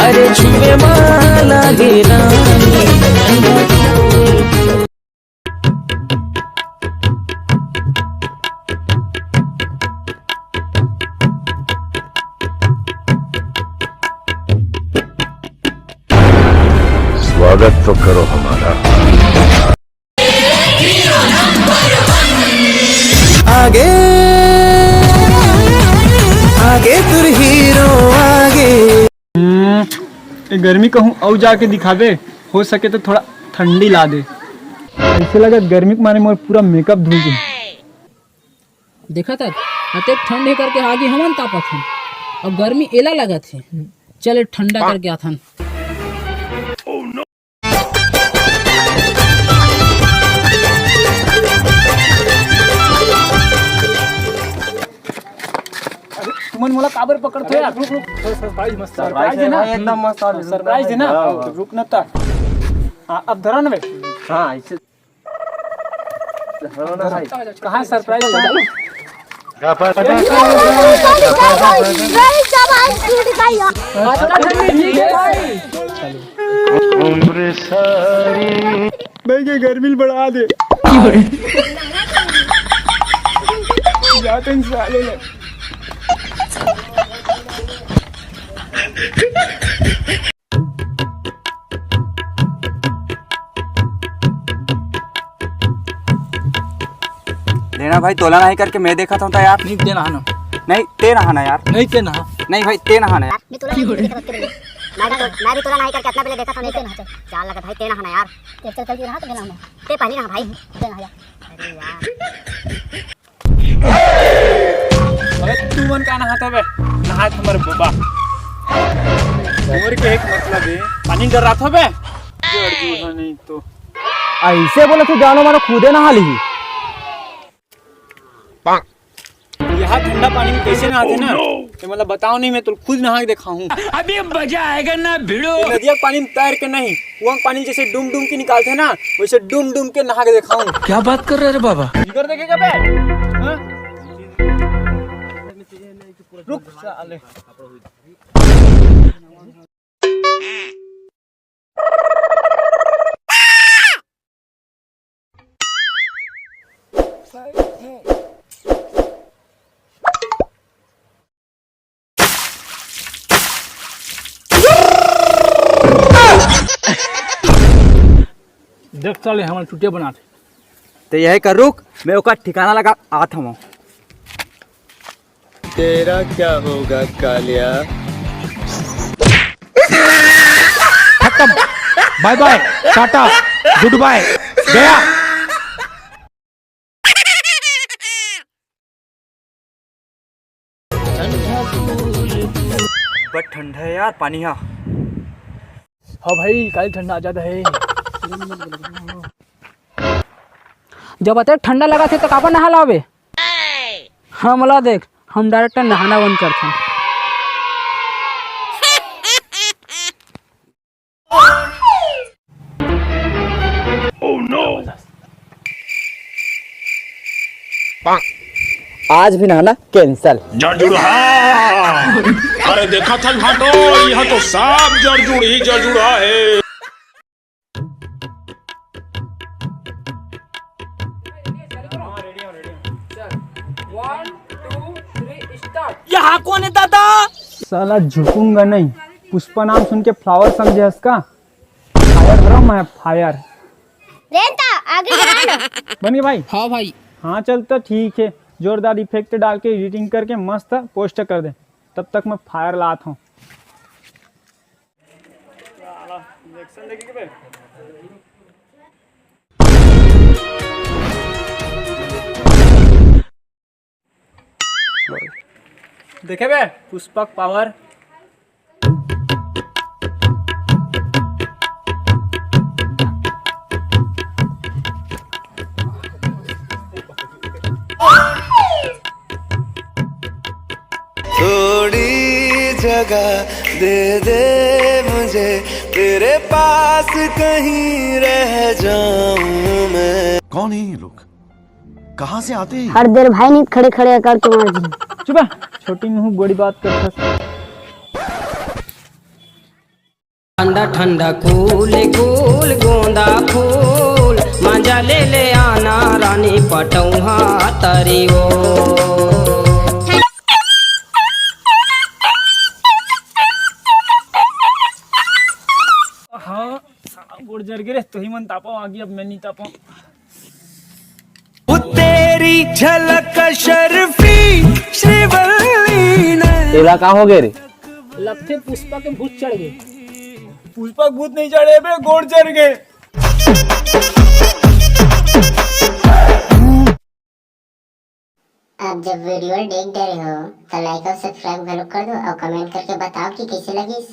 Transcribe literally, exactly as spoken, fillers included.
अरे छुए मा लागे रानी। स्वागत तो करो हमारा। आगे, आगे तुर हीरो आगे। हम्म, ए गर्मी कहूँ अउ जाके दिखाबे, हो सके तो थोड़ा ठंडी ला दे। ऐसे लगत गर्मी के मारे मोर पूरा मेकअप धुल गे। देखत हस, अतेक ठंड हे करके आगी हमन तापत हन, अउ गर्मी एला लगत हे। चल, ठंडा करके आथन। अरे, तुमन मोला काबर पकड़त हो यार? रुक, रुक। सरप्राइज मस्त। सरप्राइज हे ना? एकदम मस्त वाले। सरप्राइज हे ना? हाँ। रुक ना ता। हाँ, अब धरा ना बे। हाँ, ऐसे। कहाँ सरप्राइज? भाई, ये गर्मी बढ़ा दे। जाते हैं साले ने। लेना भाई, तोला नहीं करके मैं देखा था यार। नहीं, तें नहा ना। नहीं, तें नहा ना यार। नहीं, तें नहा। नहीं भाई, तें नहा ना यार। मैं तोला नहीं करके देखा था, तेरे लिए। मैं भी तो, मैं भी तोला नहीं करके इतना पहले देखा था, नहीं, तें नहा। चल, चल, चल, तें नहा ना यार। चल, चल, चल, तें नहा, तो मैं नहाऊंगा। तें पहले नहा भाई। तें नहा यार। अरे यार। अरे तू मन का नहात हवे? नहात हमर बोबा। मोर के एक मतलब हे, पानी डरात हवे? जड़ जूड़ नहीं तो। ऐसे बोले तू जानो मानो खुदे नहा ली। यहाँ ठंडा पानी में कैसे नहाते ना? ये मतलब बताओ नहीं, मैं तो खुद नहा के देखा हूँ। अभी मजा आएगा ना भिड़ो। ये नदिया के पानी में तैर के नहीं, कुआं के पानी जैसे डूम डूम के निकालते हैं ना, वैसे डूम डूम के नहा के देखा हूँ। क्या बात कर रहे रे बाबा? इधर देखेगा बे? हाँ? रुक साले। देख साले, हमन चुटिया बनात हे। ते यही कर रुक, मैं ओकर ठिकाना लगा आत हूँ। तेरा क्या होगा कालिया? खत्म, बाय बाय, टाटा, गुड बाय, गया। बड़ ठंडा हे यार पानी हा। हाँ भाई, काली ठंडा आ जाता है। जब अतेक ठंडा लगत हे, त काबर नहा लावे? हमला देख, हम डायरेक्ट नहाना बंद करथन। आज भी नहाना कैंसिल। जड़ जुड़हा। अरे देखा था घाटो, यहाँ तो साफ जड़ जुड़ ही जड़ जुड़हा है। One, two, three, start। यहाँ कौन है दादा? साला झुकूंगा नहीं। पुष्पा नाम सुन के फ्लावर समझे हस का? फायर हरो मैं, फायर। रेंता, आगे बढ़ा ना। बन गए भाई? हाँ भाई। हाँ, चल तो ठीक है, जोरदार इफेक्ट डाल के एडिटिंग करके मस्त पोस्ट कर दे। तब तक मैं फायर लात हूँ। देखे बे पुष्पक पावर। थोड़ी जगह दे दे मुझे, तेरे पास कहीं रह जाऊं मैं। कौन है ये लोग? कहाँ से आते हैं? हर देर भाई नहीं खड़े खड़े अकड़ के मार दी। चुप, छोटी मुँह बड़ी बात करथस। ठंडा ठंडा कूल कूल गोंदा फूल, मजा ले ले आना रानी पटौहा तरी ओ। हाँ, साला गोड़ जर गे रे, तोही मन तापव आगी, अब मैं नहीं तापव। वो तेरी झलक अशरफी श्रीवल्ली ने। एला का हो गए रे? लगथे पुष्पा के भूत चढ़ गे। पुष्पा के भूत नहीं चढ़े बे, गोड़ जर गे। आप जब वीडियो देख डरे हो तो लाइक और सब्सक्राइब घलो कर दो और कमेंट करके बताओ कि कैसे लगिस।